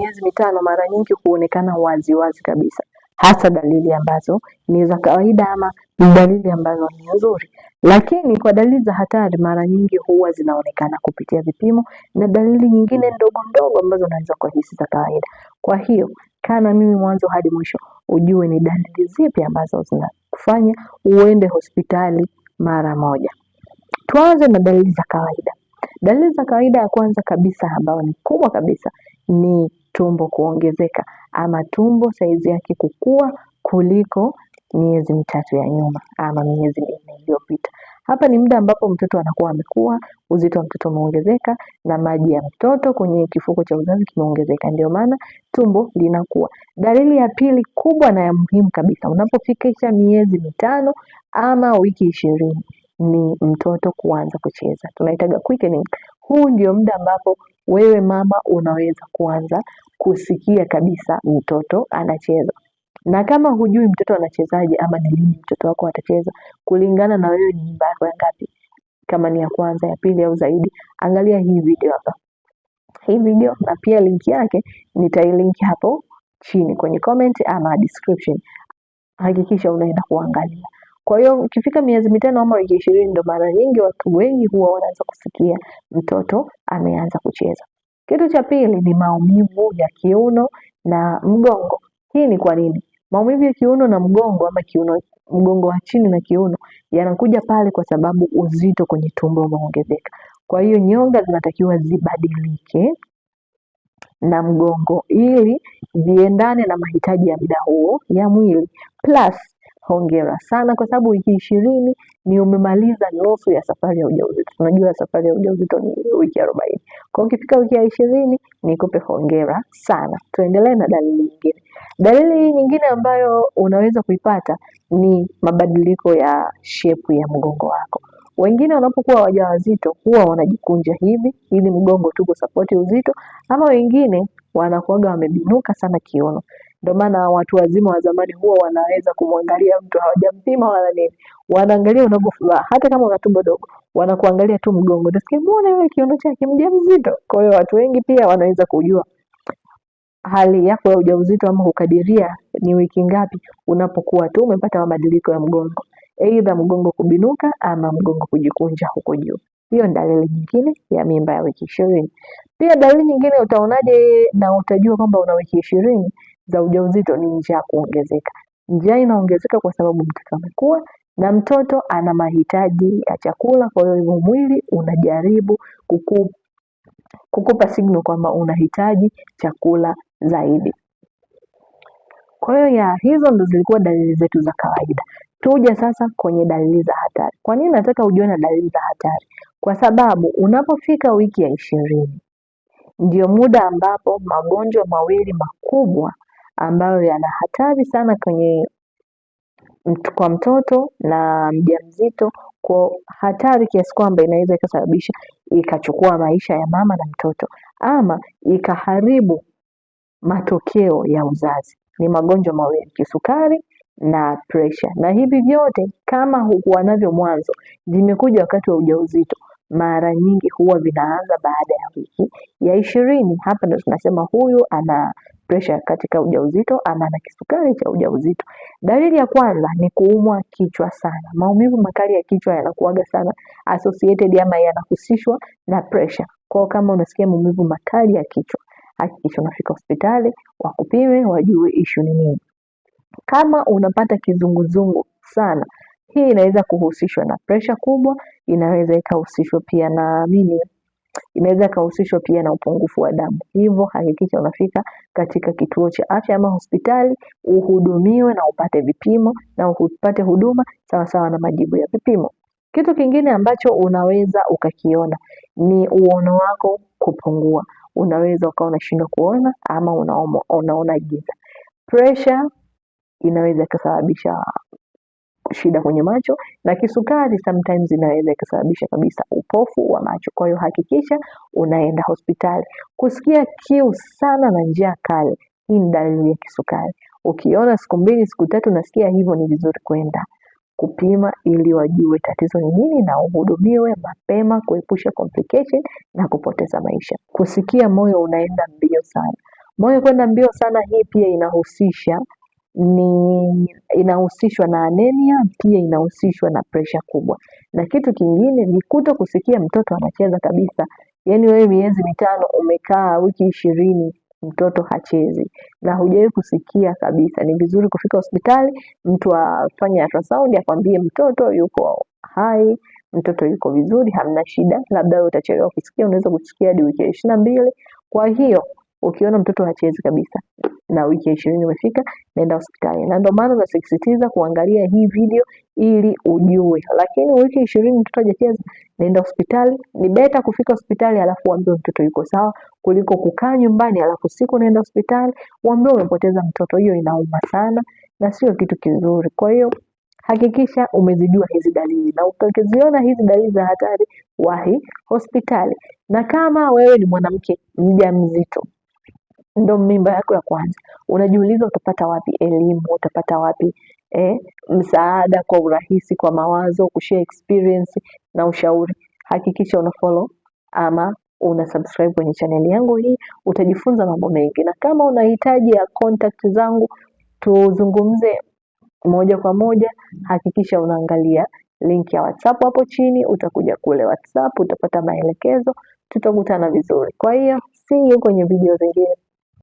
Miezi 5 mara nyingi huonekana wazi wazi kabisa, hasa dalili ambazo ni za kawaida ama ni dalili ambazo ni nzuri. Lakini kwa dalili za hatari mara nyingi huwa zinaonekana kupitia vipimo na dalili nyingine ndogo ndogo ambazo unaweza kuhisi za kawaida. Kwa hiyo kaa na mimi mwanzo hadi mwisho ujue ni dalili zipi ambazo zinakufanya uende hospitali mara moja. Tuanze na dalili za kawaida. Dalili za kawaida ya kwanza kabisa ambayo ni kubwa kabisa ni tumbo kuongezeka ama tumbo saizi yake kukua kuliko miezi 3 ya nyuma ama miezi 4 iliyopita. Hapa ni muda ambapo mtoto anakuwa amekua, uzito wa mtoto umeongezeka na maji ya mtoto kwenye kifuko cha uzazi kimeongezeka, ndio maana tumbo linakuwa. Dalili ya pili kubwa na ya muhimu kabisa, unapofikisha miezi 5 ama wiki 20 ni mtoto kuanza kucheza, tunaitaga quickening. Huu ndio muda ambapo wewe mama unaweza kuanza kusikia kabisa mtoto anacheza. Na kama hujui mtoto anachezaje ama ni lini mtoto wako atacheza, kulingana na wewe ni mimba yako ya ngapi, kama ni ya kwanza, ya pili au zaidi, angalia hii video hapa. Hii video na pia link yake nitailinki hapo chini kwenye comment ama description. Hakikisha unaenda kuangalia. Kwa hiyo ukifika miezi 5 ama wiki 20 ndo mara nyingi watu wengi huwa wanaanza kusikia mtoto ameanza kucheza. Kitu cha pili ni maumivu ya kiuno na mgongo. Hii ni kwa nini? Maumivu ya kiuno na mgongo ama kiuno, mgongo wa chini na kiuno yanakuja pale kwa sababu uzito kwenye tumbo umeongezeka. Kwa hiyo nyonga zinatakiwa zibadilike na mgongo ili ziendane na mahitaji ya muda huo ya mwili. Plus hongera sana kwa sababu wiki 20 ni umemaliza nusu ya safari ya ujauzito. Tunajua safari ya ujauzito ni wiki 40. Kwa hiyo ukifika wiki ya 20 nikupe hongera sana. Tuendelee na dalili nyingine. Dalili nyingine ambayo unaweza kuipata ni mabadiliko ya shepu ya mgongo wako. Wengine wanapokuwa wajawazito huwa wanajikunja hivi ili mgongo tu kusapoti uzito, ama wengine wanakuwaga wamebinuka sana kiuno. Ndio maana watu wazima wa zamani huwa wanaweza kumwangalia mtu hawajampima wala nini, wanaangalia unavyofuraha, hata kama una tumbo dogo, wanakuangalia tu mgongo, utasikia muone yule kiuno chake mjamzito. Kwa hiyo watu wengi pia wanaweza kujua hali yako ya ujauzito ama kukadiria ni wiki ngapi unapokuwa tu umepata mabadiliko ya mgongo, aidha mgongo kubinuka ama mgongo kujikunja huko juu. Hiyo ni dalili nyingine ya mimba ya wiki 20. Pia dalili nyingine utaonaje na utajua kwamba una wiki 20 za ujauzito ni njaa kuongezeka. Njaa inaongezeka kwa sababu mtoto amekua na mtoto ana mahitaji ya chakula, kwa hiyo hivyo mwili unajaribu kukupa signal kwamba unahitaji chakula zaidi. Kwa hiyo hizo ndo zilikuwa dalili zetu za kawaida. Tuje sasa kwenye dalili za hatari. Kwa nini nataka ujue na dalili za hatari? Kwa sababu unapofika wiki ya 20 ndio muda ambapo magonjwa mawili makubwa ambayo yana hatari sana kwa mtoto na mjamzito, kwa hatari kiasi kwamba inaweza ikasababisha ikachukua maisha ya mama na mtoto ama ikaharibu matokeo ya uzazi. Ni magonjwa mawili, kisukari na pressure. Na hivi vyote kama hukuwa navyo mwanzo, vimekuja wakati wa ujauzito, mara nyingi huwa vinaanza baada ya wiki ya 20. Hapa ndo tunasema huyu ana pressure katika ujauzito ama ana kisukari cha ujauzito. Dalili ya kwanza ni kuumwa kichwa sana. Maumivu makali ya kichwa yanakuwaga sana associated ama yanahusishwa na pressure. Kwa hiyo kama unasikia maumivu makali ya kichwa, hakikisha unafika hospitali wakupime, wajue issue ni nini. Kama unapata kizunguzungu sana, hii inaweza kuhusishwa na pressure kubwa, inaweza ikahusishwa pia na nini? Inaweza ikahusishwa pia na upungufu wa damu. Hivyo hakikisha unafika katika kituo cha afya ama hospitali uhudumiwe na upate vipimo na upate huduma sawa sawa na majibu ya vipimo. Kitu kingine ambacho unaweza ukakiona ni uono wako kupungua. Unaweza ukawa unashindwa kuona ama unaona giza. Pressure inaweza ikasababisha shida kwenye macho, na kisukari sometimes inaweza ikasababisha kabisa upofu wa macho. Kwa hiyo hakikisha unaenda hospitali. Kusikia kiu sana na njaa kali, hii ni dalili ya kisukari. Ukiona siku 2 siku 3 unasikia hivyo, ni vizuri kwenda kupima ili wajue tatizo ni nini na uhudumiwe mapema kuepusha complication na kupoteza maisha. Kusikia moyo unaenda mbio sana. Moyo kwenda mbio sana, hii pia inahusishwa na anemia, pia inahusishwa na presha kubwa. Na kitu kingine ni kuto kusikia mtoto anacheza kabisa. Yaani wewe miezi 5 umekaa wiki 20 mtoto hachezi na hujawahi kusikia kabisa. Ni vizuri kufika hospitali, mtu afanye ultrasound akwambie mtoto yuko hai, mtoto yuko vizuri, hamna shida. Labda wewe utachelewa kusikia, unaweza kusikia hadi wiki ya 22. Kwa hiyo ukiona mtoto hachezi kabisa na wiki ya 20 imefika, nenda hospitali. Na ndio maana nasisitiza kuangalia hii video ili ujue. Lakini wiki 20 mtoto hajacheza, nenda hospitali. Ni beta kufika hospitali alafu uambiwe mtoto yuko sawa kuliko kukaa nyumbani alafu siku unaenda hospitali uambiwe umepoteza mtoto. Hiyo inauma sana na sio kitu kizuri. Kwa hiyo hakikisha umezijua hizi dalili, na ukiziona hizi dalili za hatari, wahi hospitali. Na kama wewe ni mwanamke mjamzito, ndo mimba yako ya kwanza, unajiuliza utapata wapi elimu, utapata wapi msaada kwa urahisi, kwa mawazo, kushare experience na ushauri. Hakikisha una follow ama una subscribe kwenye chaneli yangu hii, utajifunza mambo mengi. Na kama unahitaji ya contact zangu tuzungumze moja kwa moja, hakikisha unaangalia link ya WhatsApp hapo chini, utakuja kule WhatsApp utapata maelekezo, tutakutana vizuri. Kwa hiyo see you kwenye video zingine.